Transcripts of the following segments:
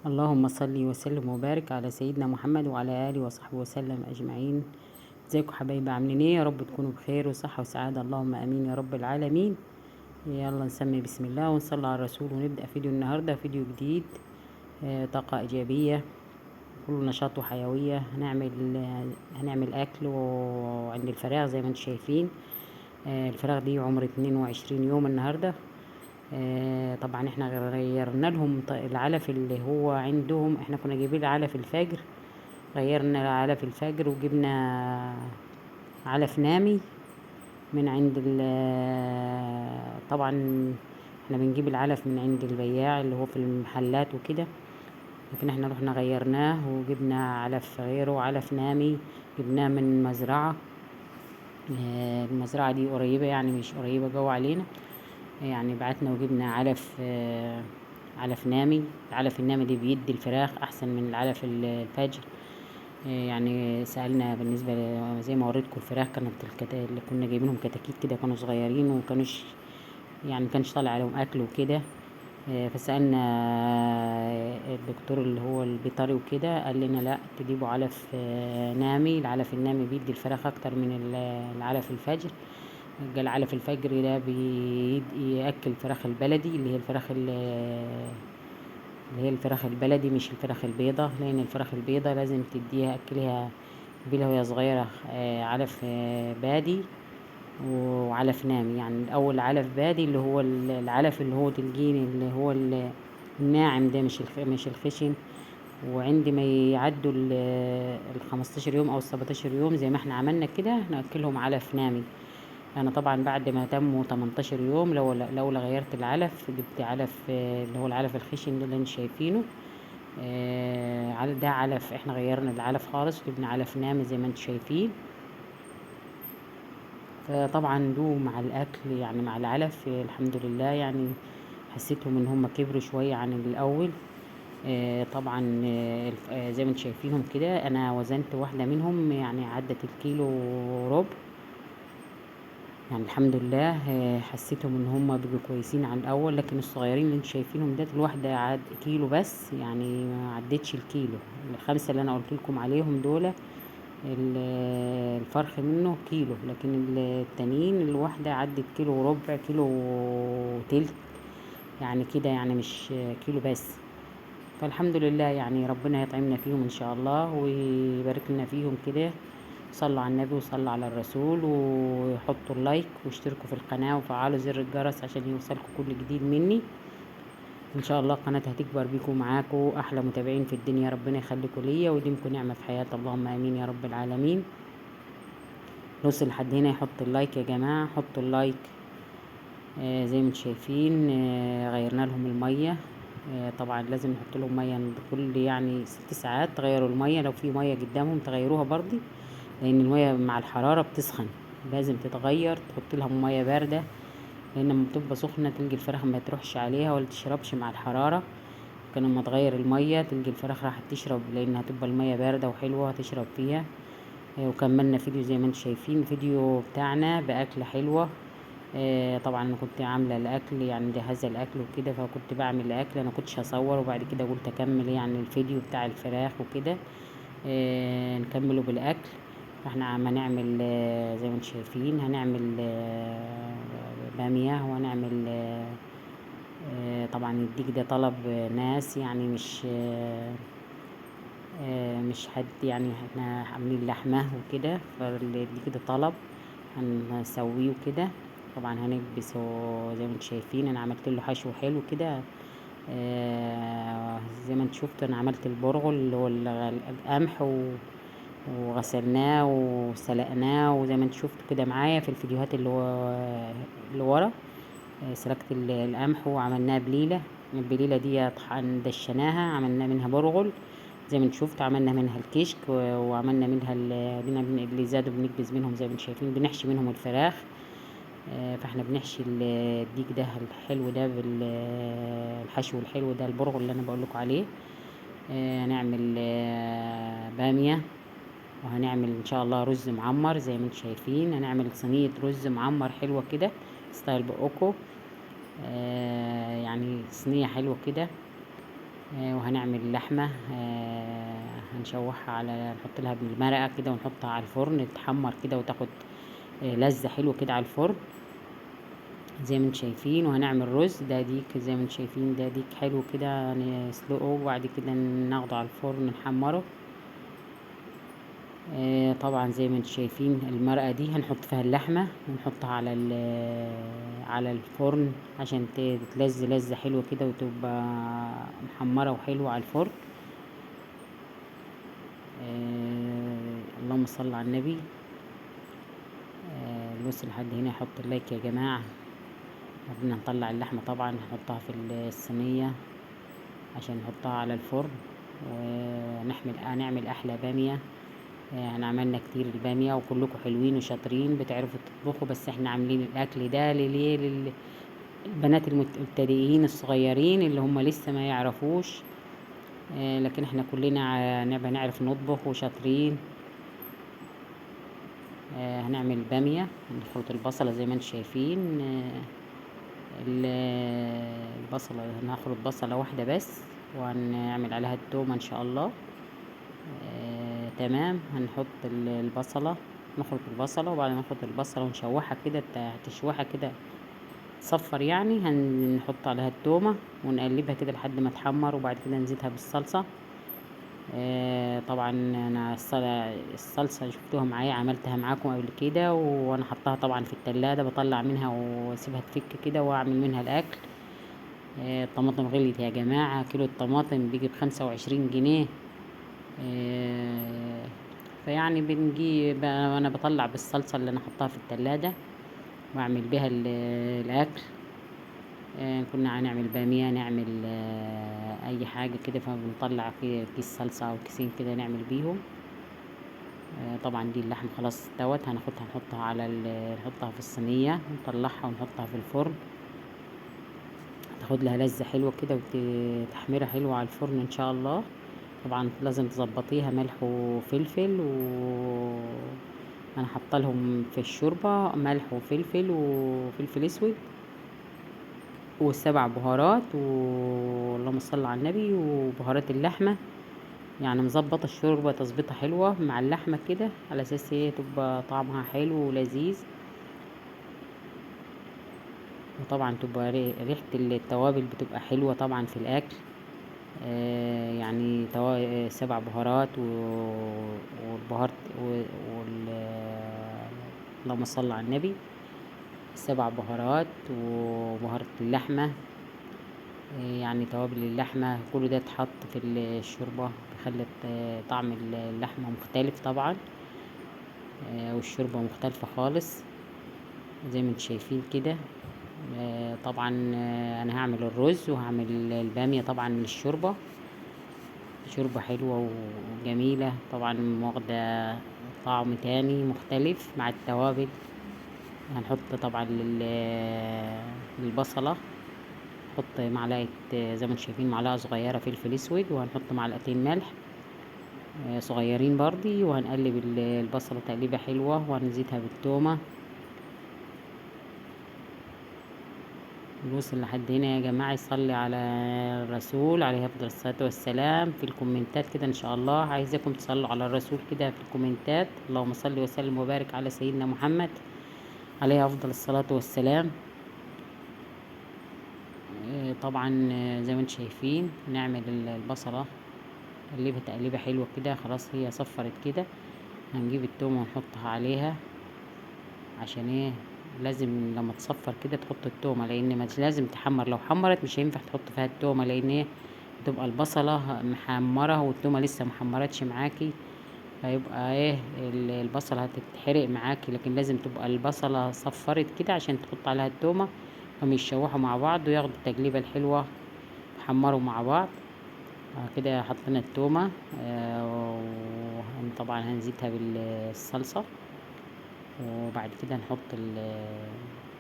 اللهم صل وسلم وبارك على سيدنا محمد وعلى آله وصحبه وسلم أجمعين. ازيكم حبايبي، عاملين ايه؟ يا رب تكونوا بخير وصحة وسعادة، اللهم امين يا رب العالمين. يلا نسمي بسم الله ونصلي على الرسول ونبدأ فيديو النهاردة، فيديو جديد، طاقة إيجابية، كله نشاط وحيوية. هنعمل أكل وعند الفراخ زي ما انتم شايفين. الفراخ دي عمر 22 يوم النهاردة. طبعا احنا غيرنا لهم العلف اللي هو عندهم، احنا كنا جايبين العلف الفجر، غيرنا العلف الفجر وجبنا علف نامي من عند طبعا احنا بنجيب العلف من عند البياع اللي هو في المحلات وكده، لكن احنا رحنا غيرناه وجبنا علف غيره، علف نامي جبناه من مزرعة. المزرعة دي قريبة، يعني مش قريبة جوه علينا، يعني بعتنا وجبنا علف نامي. العلف النامي دي بيدي الفراخ احسن من العلف الفجر. يعني سألنا بالنسبة زي ما وريتكم الفراخ كانت اللي كنا جايبينهم كتاكيت كده، كانوا صغيرين ومكانوش يعني مكانش طالع عليهم اكل وكده. فسألنا الدكتور اللي هو البيطري وكده، قال لنا لا تجيبوا علف نامي، العلف النامي بيدي الفراخ اكتر من العلف الفجر. العلف الفجر ده بيأكل الفراخ البلدي اللي هي الفراخ اللي هي الفراخ البلدي مش الفراخ البيضة، لأن الفراخ البيضة لازم تديها أكلها بيها وهي صغيرة، علف بادي وعلف نامي. يعني الأول علف بادي اللي هو العلف اللي هو تلجين اللي هو الناعم ده، مش الخشن. وعندما يعدوا ال 15 يوم أو ال 17 يوم زي ما احنا عملنا كده نأكلهم علف نامي. أنا طبعا بعد ما تموا 18 يوم لو غيرت العلف، جبت علف، اللي هو العلف الخشن ده اللي انتوا شايفينه، ده علف احنا غيرنا العلف خالص وجبنا علف نامي زي ما انتوا شايفين. فطبعا دو مع الاكل يعني مع العلف، الحمد لله يعني حسيتهم ان هم كبروا شوية عن الاول. طبعا، زي ما انتوا شايفينهم كده، انا وزنت واحدة منهم يعني عدت الكيلو وربع، يعني الحمد لله. حسيتهم ان هم بيبقوا كويسين عن الاول. لكن الصغيرين اللي انتوا شايفينهم ده الواحدة عد كيلو بس، يعني ما عدتش الكيلو. الخمسة اللي انا قلت لكم عليهم دول الفرخ منه كيلو، لكن التانيين الواحدة عدت كيلو وربع، كيلو وتلت، يعني كده، يعني مش كيلو بس. فالحمد لله يعني ربنا يطعمنا فيهم ان شاء الله ويبارك لنا فيهم كده. صلوا على النبي وصلوا على الرسول، وحطوا اللايك واشتركوا في القناة وفعلوا زر الجرس عشان يوصلكم كل جديد مني. ان شاء الله القناة هتكبر بيكم ومعاكم احلى متابعين في الدنيا، ربنا يخليكم ليا ويديمكم نعمة في حياتي، اللهم امين يا رب العالمين. نوصل لحد هنا يحط اللايك يا جماعة، حطوا اللايك. زي ما انتم شايفين، غيرنا لهم المية. طبعا لازم نحط لهم مية كل 6 ساعات، تغيروا المية، لو في مية قدامهم تغيروها برضه، لان المية مع الحرارة بتسخن، لازم تتغير، تحط لها مية باردة، لان لما بتبقى سخنة تلقي الفراخ ما تروحش عليها ولا تشربش مع الحرارة. لكن لما تغير المية تلقي الفراخ راح تشرب، لان هتبقى المية باردة وحلوة هتشرب فيها. وكملنا فيديو زي ما انتم شايفين، الفيديو بتاعنا بأكلة حلوة. طبعا انا كنت عاملة الاكل، يعني مجهزة الاكل وكده، فكنت بعمل الاكل، انا كنتش هصور، وبعد كده قلت اكمل الفيديو بتاع الفراخ وكده، نكمله بالاكل. فاحنا عم نعمل، زي ما انتم شايفين هنعمل، بامية، وهنعمل، طبعا الديك ده طلب ناس، يعني مش حد، يعني احنا عاملين لحمة وكده، فالديك ده طلب هنسويه وكده. طبعا هنكبسه زي ما انتم شايفين، انا عملت له حشو حلو كده، زي ما انتم شفتوا انا عملت البرغل اللي هو القمح وغسلناه وسلقناه، وزي ما انتم شفتوا كده معايا في الفيديوهات اللي ورا. سلقت القمح وعملناه بليلة، البليلة دي دشناها، عملنا منها برغل زي ما انتم شفتوا، عملنا منها الكشك، وعملنا منها اللي زادوا بنكبز منهم زي ما انتم شايفين، بنحشي منهم الفراخ. فاحنا بنحشي الديك ده الحلو ده بالحشو الحلو ده، البرغل اللي انا بقول لكم عليه. هنعمل، بامية، وهنعمل ان شاء الله رز معمر زي ما انتم شايفين، هنعمل صينية رز معمر حلوة كده ستايل بقوكو، يعني صينية حلوة كده. وهنعمل لحمة، هنشوحها على، نحط لها بالمرقة كده ونحطها على الفرن تتحمر كده وتاخد لذة حلوة كده على الفرن زي ما انتم شايفين. وهنعمل رز، ده ديك زي ما انتم شايفين، ده ديك حلو كده نسلقه وبعد كده ناخده على الفرن نحمره. طبعا زي ما انتم شايفين المرقة دي هنحط فيها اللحمة ونحطها على على الفرن عشان تتلذ لذة حلوة كده وتبقى محمرة وحلوة على الفرن. اللهم صل على النبي. اللي وصل لحد هنا يحط ال like يا جماعة. قبل نطلع اللحمة طبعا نحطها في الصينية عشان نحطها على الفرن، ونعمل أحلى بامية. احنا عملنا كتير البامية وكلكم حلوين وشاطرين بتعرفوا تطبخوا، بس احنا عاملين الأكل ده للبنات المبتدئين الصغيرين اللي هم لسه ما يعرفوش، لكن احنا كلنا نبقى نعرف نطبخ وشاطرين. هنعمل بامية، هنخلط البصلة زي ما انتم شايفين. البصلة هنخلط بصلة واحدة بس وهنعمل عليها التومة ان شاء الله. تمام. هنحط البصلة، نخلط البصلة، وبعد ما نخلط البصلة ونشوحها كده، تشوحها كده تصفر يعني، هنحط عليها التومة ونقلبها كده لحد ما تحمر، وبعد كده نزيدها بالصلصة. طبعا انا الصلصة شفتوها معايا، عملتها معاكم قبل كده، وانا حطاها طبعا في التلاجة، بطلع منها واسيبها تفك كده واعمل منها الاكل. الطماطم غليت يا جماعة، كيلو الطماطم بيجي ب25 جنيه. فيعني بنجيب، انا بطلع بالصلصة اللي انا حطاها في التلاجة واعمل بيها الاكل. كنا هنعمل بامية، نعمل اي حاجة كده، فبنطلع في كيس صلصة او كيسين كده نعمل بيهم. طبعا دي اللحمة خلاص استوت، هناخدها نحطها على نحطها في الصينية، نطلعها ونحطها في الفرن، تاخد لها لذة حلوة كده وتحميرة حلوة على الفرن ان شاء الله. طبعا لازم تظبطيها ملح وفلفل، و انا حاطه لهم في الشوربة ملح وفلفل وفلفل اسود والسبع بهارات، واللهم صل على النبي، وبهارات اللحمة. يعني مظبطه الشوربة تظبيطه حلوة مع اللحمة كده، على اساس هي تبقى طعمها حلو ولذيذ، وطبعا تبقى ريحه التوابل بتبقى حلوة طبعا في الاكل. يعني 7 بهارات والبهار اللهم صل على النبي، 7 بهارات وبهارات اللحمة، يعني توابل اللحمة كله ده اتحط في الشوربة، بيخلي طعم اللحمة مختلف طبعا، والشوربة مختلفة خالص زي ما انتم شايفين كده. طبعا انا هعمل الرز وهعمل البامية طبعا من الشوربة، شوربة حلوة وجميلة طبعا، واخدة طعم تاني مختلف مع التوابل. هنحط طبعا للبصلة، نحط معلقة زي ما انتم شايفين معلقة صغيرة فلفل اسود، وهنحط معلقتين ملح صغيرين برضي، وهنقلب البصلة تقليبة حلوة، وهنزيدها بالتومة. نوصل لحد هنا يا جماعة، يصلي على الرسول عليه أفضل الصلاة والسلام في الكومنتات كده إن شاء الله. عايزاكم تصلوا على الرسول كده في الكومنتات، اللهم صل وسلم وبارك على سيدنا محمد عليه أفضل الصلاة والسلام. طبعا زي ما انتم شايفين نعمل البصلة نقلبها تقليبة حلوة كده، خلاص هي صفرت كده، هنجيب التومة ونحطها عليها. عشان ايه؟ لازم لما تصفر كده تحط التومة، لان مش لازم تحمر، لو حمرت مش هينفع تحط فيها التومة، لان ايه بتبقى البصلة محمرة والتومة لسه محمرتش معاكي، فيبقى ايه البصلة هتتحرق معاكي. لكن لازم تبقى البصلة صفرت كده عشان تحط عليها التومة، هم يتشوحوا مع بعض وياخدوا التقليبة الحلوة، يحمروا مع بعض. كده حطينا التومة، وطبعا هنزيدها بالصلصة، وبعد كده هنحط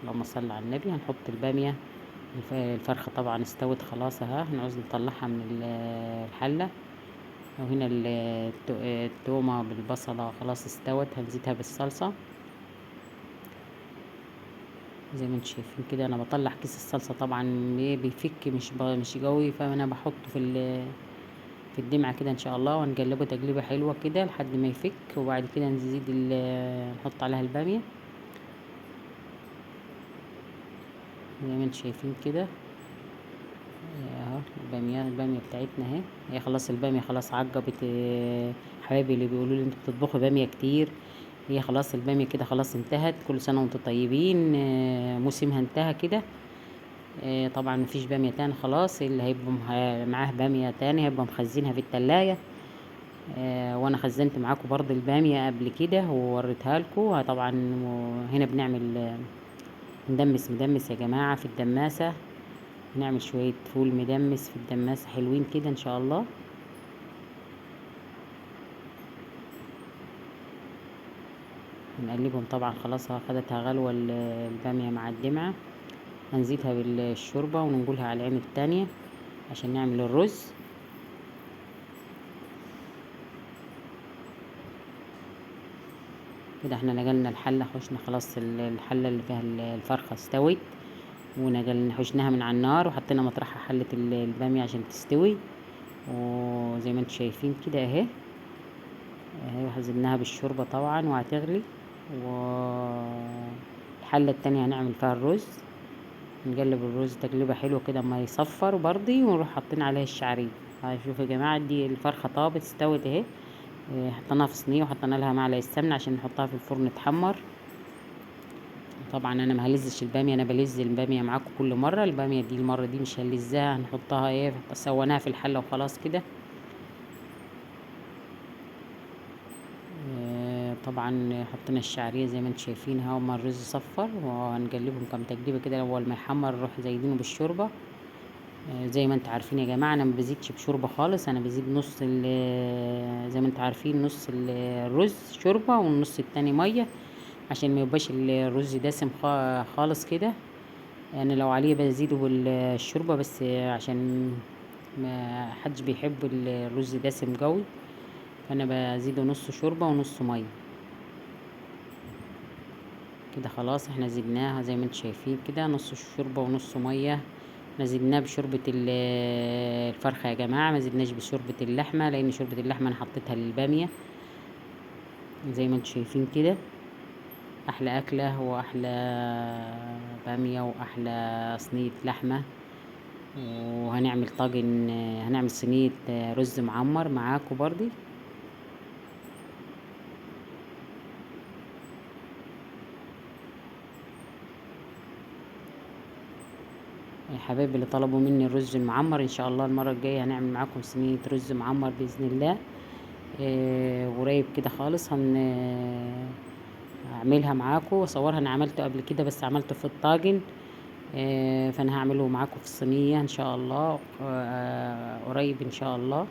اللهم صل على النبي، هنحط البامية. الفرخة طبعا استوت خلاص اهي، هنعوز نطلعها من الحلة. وهنا التومة بالبصلة خلاص استوت، هنزيدها بالصلصة. زي ما انتم شايفين كده. انا بطلع كيس الصلصه طبعا بيفك مش قوي، فانا بحطه في الدمعة كده ان شاء الله، وهنقلبه تقليبه حلوة كده لحد ما يفك، وبعد كده نزيد نحط عليها الباميه زي ما انتم شايفين كده اهو. الباميه بتاعتنا اهي، هي خلاص الباميه خلاص عجبت. حبايبي اللي بيقولوا لي انتوا بتطبخوا باميه كتير، هي خلاص الباميه كده خلاص انتهت. كل سنة وانتم طيبين، موسمها انتهى كده. طبعا مفيش باميه تاني خلاص، اللي هيبقى معاه باميه تاني هيبقى مخزنها في التلاجة. وانا خزنت معاكم برضه الباميه قبل كده ووريتها لكم. طبعا هنا بنعمل ندمس مدمس يا جماعة في الدماسه، نعمل شوية فول مدمس في الدماسه حلوين كده ان شاء الله. نقلبهم طبعا خلاص خدتها غلوه الباميه مع الدمعة، هنزيدها بالشوربه وننقلها على العين التانية عشان نعمل الرز. كده احنا نقلنا الحلة، حشنا خلاص الحلة اللي فيها الفرخه استوت، ونقلنا حشناها من على النار وحطينا مطرحها حله الباميه عشان تستوي. وزي ما انتم شايفين كده اهي زدناها بالشوربه طبعا وهتغلي. والحله التانية هنعمل فيها الرز، نقلب الرز تقليبه حلوة كده اما يصفر برضي، ونروح حاطين عليها الشعرية. شوفوا يا جماعة دي الفرخه طابت استوت اهي، حطيناها في صينية وحطينا لها معلقه السمنة عشان نحطها في الفرن تحمر. طبعا انا ما هلزش الباميه، انا بلز الباميه معاكم كل مرة، الباميه دي المرة دي مش هلزها، هنحطها ايه سويناها في الحلة وخلاص كده. طبعا حطينا الشعرية زي ما انتم شايفين اهو، ما الرز صفر، وهنقلبهم كام تقليبه كده اول ما يحمر نروح زايدينه بالشوربه. زي ما انتم عارفين يا جماعة انا ما بزيدش بشوربه خالص، انا بزيد نص زي ما انتم عارفين نص الرز شوربة والنص التاني مية، عشان ما يبقاش الرز دسم خالص كده. انا لو عليه بزيده بالشوربه بس عشان ما حدش بيحب الرز دسم قوي، فانا بزيده نص شوربة ونص مية كده. خلاص احنا زدناها زي ما انتم شايفين كده، نص الشوربة ونص مية. احنا زدناه بشوربه الفرخه يا جماعة، ما زدناش بشوربه اللحمة لان شوربة اللحمة انا حطيتها للباميه زي ما انتم شايفين كده. احلى اكله واحلى باميه واحلى صينية لحمه. وهنعمل طاجن، هنعمل صينية رز معمر معاكم برضي. الحبايب اللي طلبوا مني الرز المعمر ان شاء الله المرة الجاية هنعمل معاكم صينية رز معمر باذن الله. قريب كده خالص هعملها معاكم واصورها. انا عملته قبل كده بس عملته في الطاجن، فانا هعمله معاكم في الصينية ان شاء الله قريب ان شاء الله.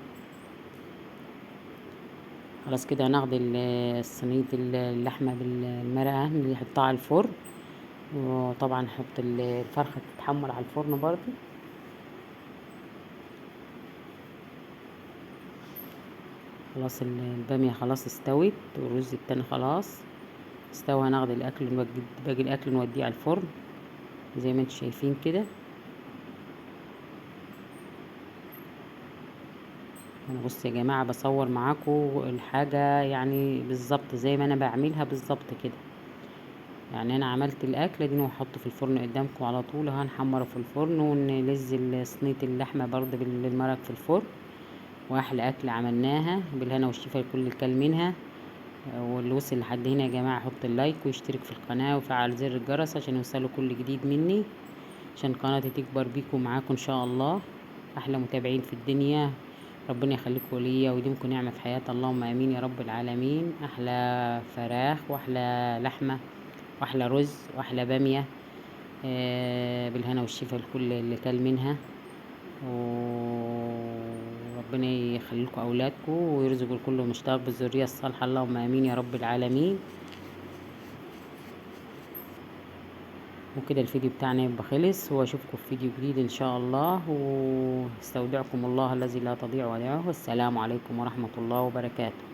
خلاص كده هناخد الصينية اللحمة بالمرقه اللي نحطها على الفرن، وطبعا نحط الفرخه تتحمر على الفرن برضو. خلاص الباميه خلاص استوت والرز التاني خلاص استوى. هناخد الاكل باقي الاكل نوديه على الفرن زي ما انتم شايفين كده. انا بصوا يا جماعة بصور معاكم الحاجة يعني بالظبط زي ما انا بعملها بالظبط كده. يعني انا عملت الاكلة دي وهحطه في الفرن قدامكم على طول، هنحمره في الفرن ونلز صينية اللحمة برضه بالمرق في الفرن. واحلى اكله عملناها بالهنا والشفا لكل الكل منها. واللي وصل لحد هنا يا جماعة حط اللايك ويشترك في القناة وفعل زر الجرس عشان يوصلوا كل جديد مني، عشان قناتي تكبر بيكم معاكم ان شاء الله. احلى متابعين في الدنيا، ربنا يخليكم ليا ويديمكم نعمه في حياتي، اللهم امين يا رب العالمين. احلى فراخ واحلى لحمه واحلى رز واحلى باميه، بالهنا والشفا لكل اللي كل منها. وربنا يخلي لكم اولادكم ويرزق الكل مشتاق بالذريه الصالحة، اللهم امين يا رب العالمين. وكده الفيديو بتاعنا يبقى خلص، واشوفكم في فيديو جديد ان شاء الله. واستودعكم الله الذي لا تضيع ودائعه، والسلام عليكم ورحمة الله وبركاته.